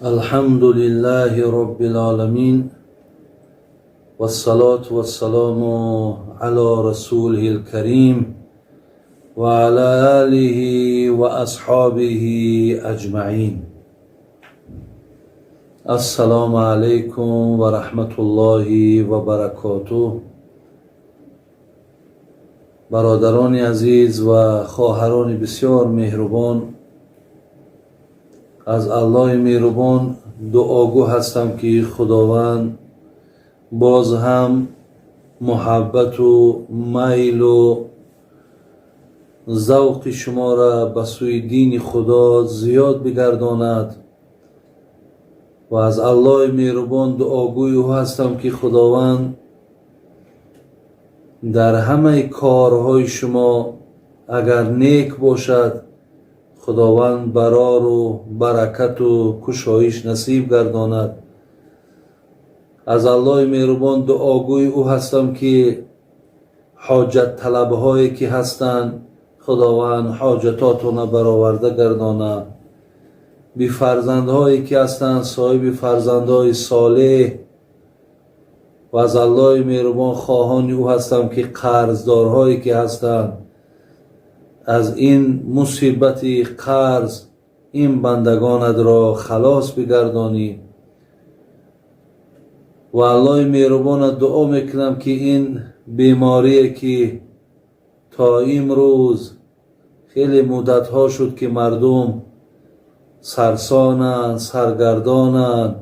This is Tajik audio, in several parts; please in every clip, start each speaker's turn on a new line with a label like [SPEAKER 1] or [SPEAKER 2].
[SPEAKER 1] الحمد لله رب العالمين والصلاة والسلام على رسوله الكريم وعلى آله وأصحابه أجمعين. السلام عليكم ورحمة الله وبركاته. Бародарони азиз ва хоҳарони бисёр меҳрубон, аз Аллоҳи меҳрубон дуогӯ ҳастам, ки Худованд боз ҳам муҳаббату майлу завқи шуморо ба сӯи дини Худо зиёд бигардонад ва аз Аллоҳи меҳрубон дуогӯи ӯ ҳастам, ки Худованд дар ҳамаи корҳои шумо, агар нек бошад, Худованд барору баракату кушоиш насиб гардонад. Аз Аллоҳи меҳрубон дуогӯи ӯ ҳастам, ки ҳоҷатталабҳое ки ҳастанд, Худованд ҳоҷатотона бароварда гардонад. Бифарзандҳое ки ҳастанд, соҳиби фарзандҳои солеҳ ва аз Аллоҳи меҳрубон хоҳони ӯ ҳастам, ки қарздорҳое ки ҳастанд, аз ин мусибати қарз ин бандагонатро халос бигардонӣ. Ва Аллоҳи меҳрубона дуо мекунам, ки ин беморие, ки то имрӯз хеле муддатҳо шуд, ки мардум сарсонанд, саргардонанд,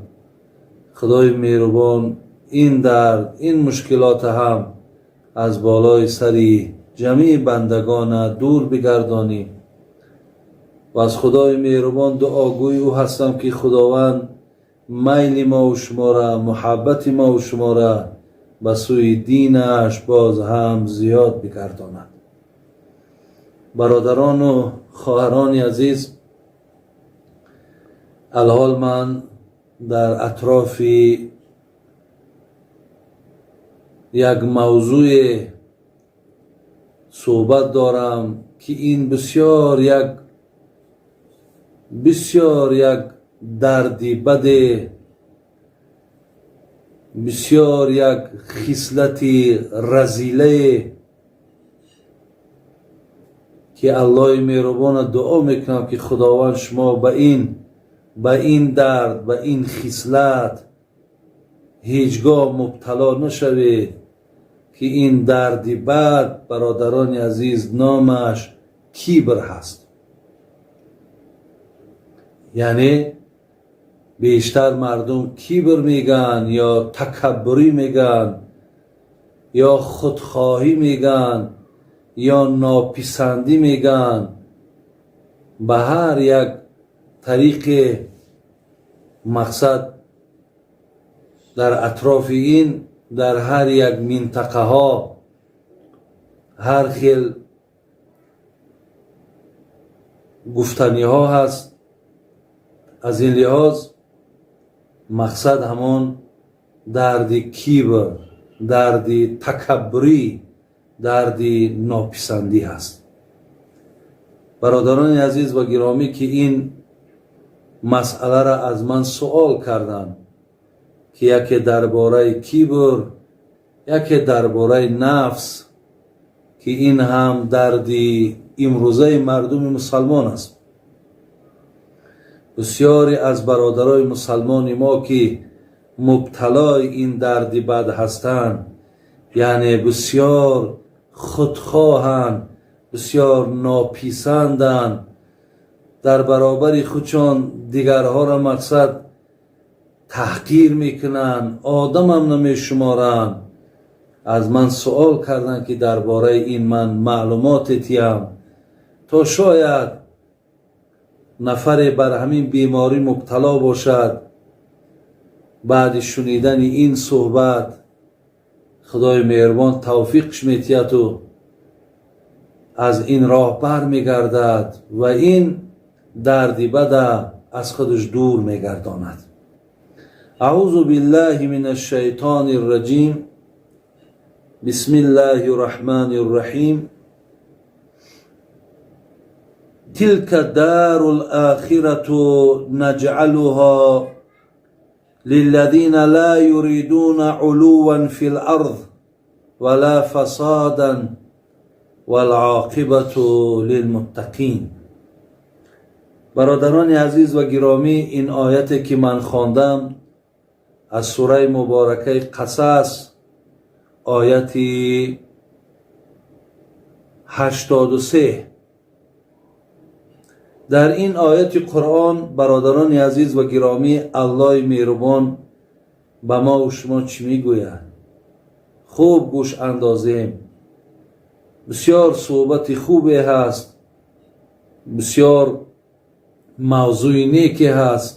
[SPEAKER 1] Худои меҳрубон ин дард, ин мушкилота ҳам аз болои сари ҷамеи бандагона дур бигардонӣ. Ва аз Худои меҳрубон дуогӯи ӯ ҳастам, ки Худованд майли мову шуморо, муҳаббати мову шуморо ба сӯи динаш боз ҳам зиёд бигардонад. Бародарону хоҳарони азиз, алҳол ман дар атрофи як мавзӯе суҳбат дорам, ки ин бисёр як дарди баде, бисёр як хислати разилае, ки Аллоҳи меҳрубона дуо мекунам, ки Худованд шумо ба ин дард, ба ин хислат ҳеҷ гоҳ мубтало нашавед, ки ин дарди бад, бародарони азиз, номаш кибр ҳаст. Яъне бештар мардум кибр мегӯянд ё такаббурӣ мегӯянд, ё худхоҳӣ мегӯянд, ё нописандӣ мегӯянд. Ба ҳар як тариқе мақсад дар атрофи ин дар ҳар як минтақаҳо ҳар хел гуфтаниҳо ҳаст. Аз ин лиҳоз мақсад ҳамон дарди кибр, дарди такаббурӣ, дарди нописандӣ ҳаст. Бародарони азиз ва гиромӣ, ки ин масъаларо аз ман суол карданд, ки яке дар бораи кибр, яке дар бораи нафс, ки ин ҳам дарди имрӯзаи мардуми мусалмон аст. Бисёре аз бародарои мусалмони мо, ки мубталои ин дарди бад ҳастанд, яъне бисёр худхоҳанд, бисёр нописанданд, дар баробари худшон дигарҳоро мақсад таҳқир мекунанд, одамам намешуморанд, аз ман суол карданд, ки дар бораи ин ман маълумоте тиям, то шояд нафаре бар ҳамин беморӣ мубтало бошад, баъди шунидани ин суҳбат Худои меҳрубон тавфиқш метиҳаду аз ин роҳ бармегардад ва ин дарди бада аз худаш дур мегардонад. أعوذ بالله من الشيطان الرجيم. بسم الله الرحمن الرحيم. تلك الدار الآخرة نجعلها للذين لا يريدون علوا في الأرض ولا فسادا والعاقبة للمتقين. Бародарони азиз ва гиромӣ, ин ояте ки ман хондам, аз сураи муборакаи Қасас, ояти 83. Дар ин ояти Қуръон, бародарони азиз ва гиромӣ, Аллоҳи меҳрубон ба мову шумо чӣ мегӯяд? Хуб гӯш андозем. Бисёр суҳбати хубе ҳаст, бисёр мавзӯи неке ҳаст.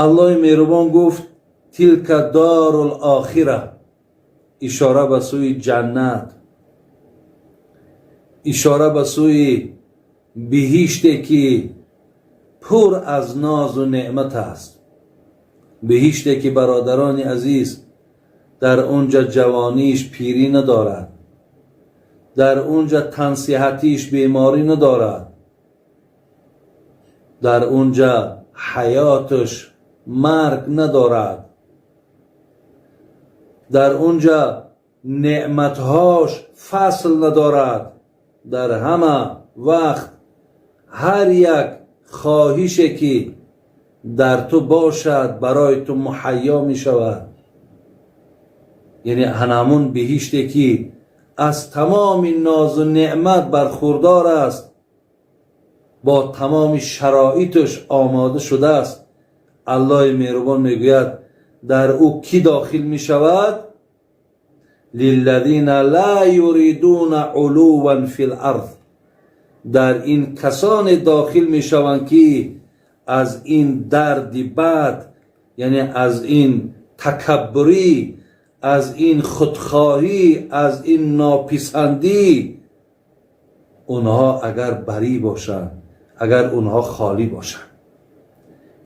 [SPEAKER 1] Аллоҳи меҳрубон гуфт: تلك الدار الآخرة. Ишора ба сӯи ҷаннат, ишора ба сӯи биҳиште, ки пур аз нозу неъмат аст, биҳиште, ки, бародарони азиз, дар унҷа ҷавониш пирӣ надорад, дар унҷа тансиҳатиш беморӣ надорад, дар унҷа ҳаёташ марг надорад, дар унҷа неъматҳош фасл надорад. Дар ҳама вақт ҳар як хоҳише, ки дар ту бошад, барои ту муҳайё мешавад. Яъне ҳанамун биҳиште, ки аз тамоми нозу неъмат бархурдор аст, бо тамоми шароиташ омода шудааст. Аллоҳи меҳрубон мегӯяд, дар ӯ кӣ дохил мешавад? للذين لا يريدون علوا في الأرض. Дар ин касоне дохил мешаванд, ки аз ин дарди бад, яъне аз ин такаббурӣ, аз ин худхоҳӣ, аз ин нописандӣ онҳо агар барӣ бошанд, агар онҳо холӣ бошанд.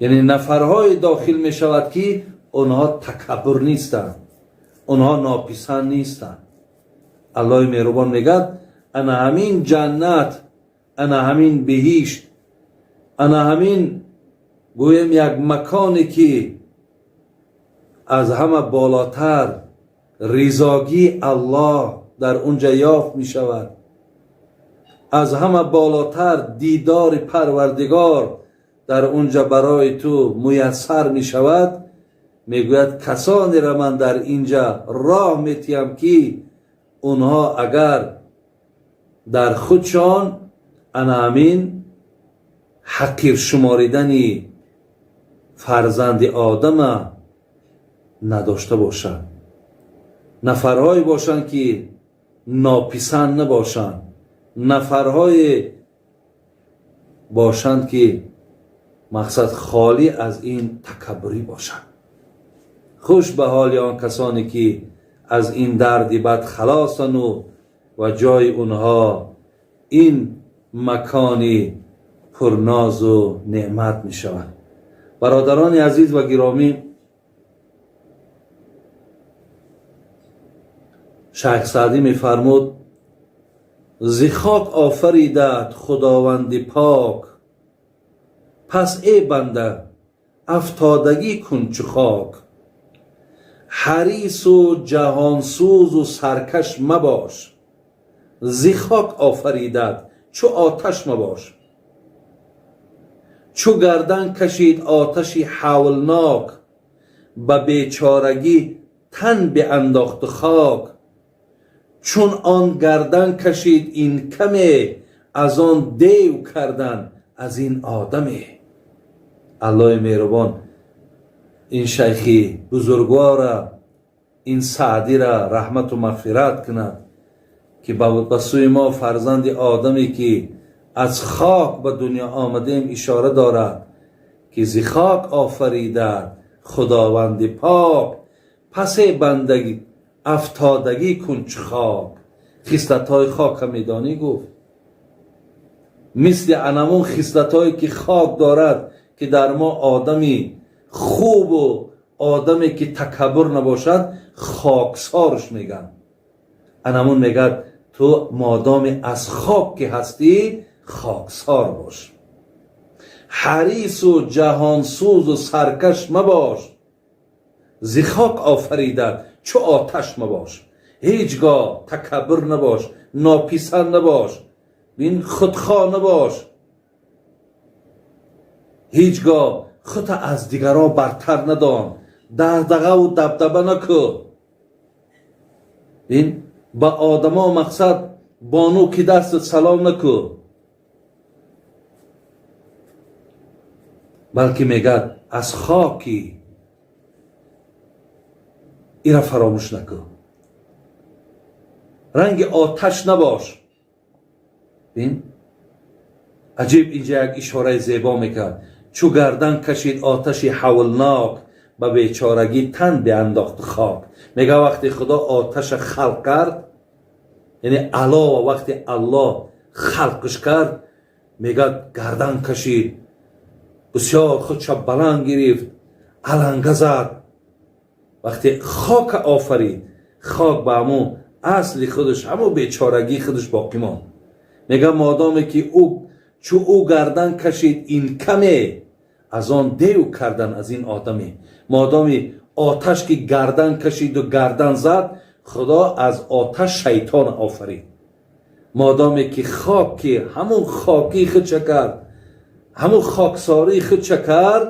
[SPEAKER 1] Яъне нафарҳое дохил мешавад, ки онҳо такаббур нестанд, онҳо нописанд нестанд. Аллоҳи меҳрубон мегӯяд, ана ҳамин ҷаннат, ана ҳамин биҳишт, ана ҳамин, гӯем, як маконе, ки аз ҳама болотар ризогии Аллоҳ дар унҷа ёфт мешавад, аз ҳама болотар дидори Парвардигор дар унҷа барои ту муяссар мешавад. Мегӯяд, касонеро ман дар инҷа роҳ метиҳам, ки онҳо агар дар худшон ана ҳамин ҳақир шуморидани фарзанди одама надошта бошанд, нафарҳое бошанд, ки нописанд набошанд, нафарҳое бошанд, ки мақсад холӣ аз ин такаббурӣ бошанд. Хуш ба ҳоли он касоне, ки аз ин дарди бад халосану ва ҷои онҳо ин макони пурнозу неъмат мешавад. Бародарони азиз ва гиромӣ, Шайх Саъдӣ мефармуд: зи хок офаридат Худованди пок, пас, эй банда, афтодагӣ кун чу хок. Ҳарису ҷаҳонсӯзу саркаш мабош, зи хок офаридат, чу оташ мабош. Чу гардан кашид оташи ҳавлнок, ба бечорагӣ тан биандохту хок. Чун он гардан кашид ин каме, аз он дев кардан, аз ин одаме. Аллоҳи меҳрубон ин шайхи бузургвора, ин Саъдира раҳмату мағфират кунад, ки ба сӯи мо, фарзанди одаме, ки аз хок ба дунё омадем, ишора дорад, ки зи хок офаридат Худованди пок, пас, эй бандагӣ, афтодагӣ кун чу хок. Хислатҳои хока медонӣ? Гуфт, мисли анамун хислатҳое, ки хок дорад, ки дар мо одами хубу одаме, ки такаббур набошад, хоксорш мегӯянд. Анамун мегӯяд. Ту модоми аз хок ки ҳастӣ, хоксор бош. Ҳарису ҷаҳонсӯзу саркаш мабош, зи хок офаридат чу оташ мабош. Ҳеҷ гоҳ такаббур набош, нописанд набош, бин, худхоҳ набош, ҳеҷ гоҳ худта аз дигарон бартар надон, дағдағаву дабдаба наку. Бин, ба одамо, мақсад, бону ки дастат салом наку, балки мегӯяд, аз хоки ира фаромӯш наку, ранги оташ набош. Бин, аҷиб, инҷа як ишораи зебо мекард: чу гардан кашид оташи ҳавлнок, ба бечорагӣ тан биандохт хок. Мега, вақте Худо оташа халқ кард, яъне алова, вақте Аллоҳ халқш кард, мега, гардан кашид, бисёр худша баланд гирифт, аланга зад. Вақте хока офарид, хок ба ҳамун асли худаш, ҳамун бечорагии худаш боқӣ монд. Мега, модоме ки ӯ чу ӯ гардан кашид, ин каме аз он дев кардан аз ин одаме. Модоми оташ ки гардан кашиду гардан зад, Худо аз оташ шайтон офарид. Модоме ки хок ки ҳамун хокии худша кард, ҳамун хоксории худша кард,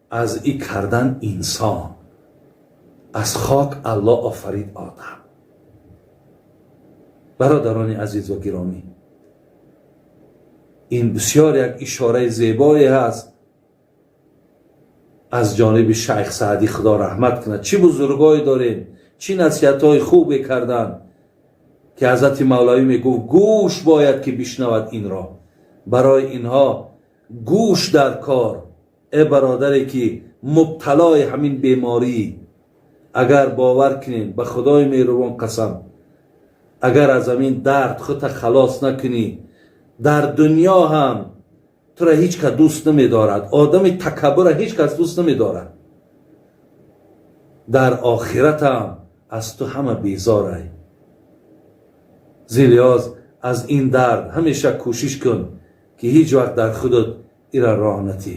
[SPEAKER 1] аз и кардан инсон. Аз хок Аллоҳ офарид одам. Бародарони азиз ва гиромӣ, ин бисёр як ишораи зебое ҳаст аз ҷониби шайх Саъдӣ, Худо раҳмат кунад. Чӣ бузургое дорем, чӣ насиҳатҳои хубе карданд, ки ҳазрати Мавлавӣ мегуфт, гӯш бояд ки бишнавад инро. Барои инҳо гӯш дар кор. Э бародаре ки мубталои ҳамин беморӣ, агар бовар кунем, ба Худои меҳрубон қасам, агар аз ҳамин дард худта халос накунӣ, дар дунё ҳам тура ҳеҷ кас дӯст намедорад. Одами такаббура ҳеҷ кас дӯст намедорад. Дар охиратам аз ту ҳама безорай. Зилиёз, аз ин дард ҳамеша кӯшиш кун, ки ҳеҷ вақт дар худат ира роҳ натӣ.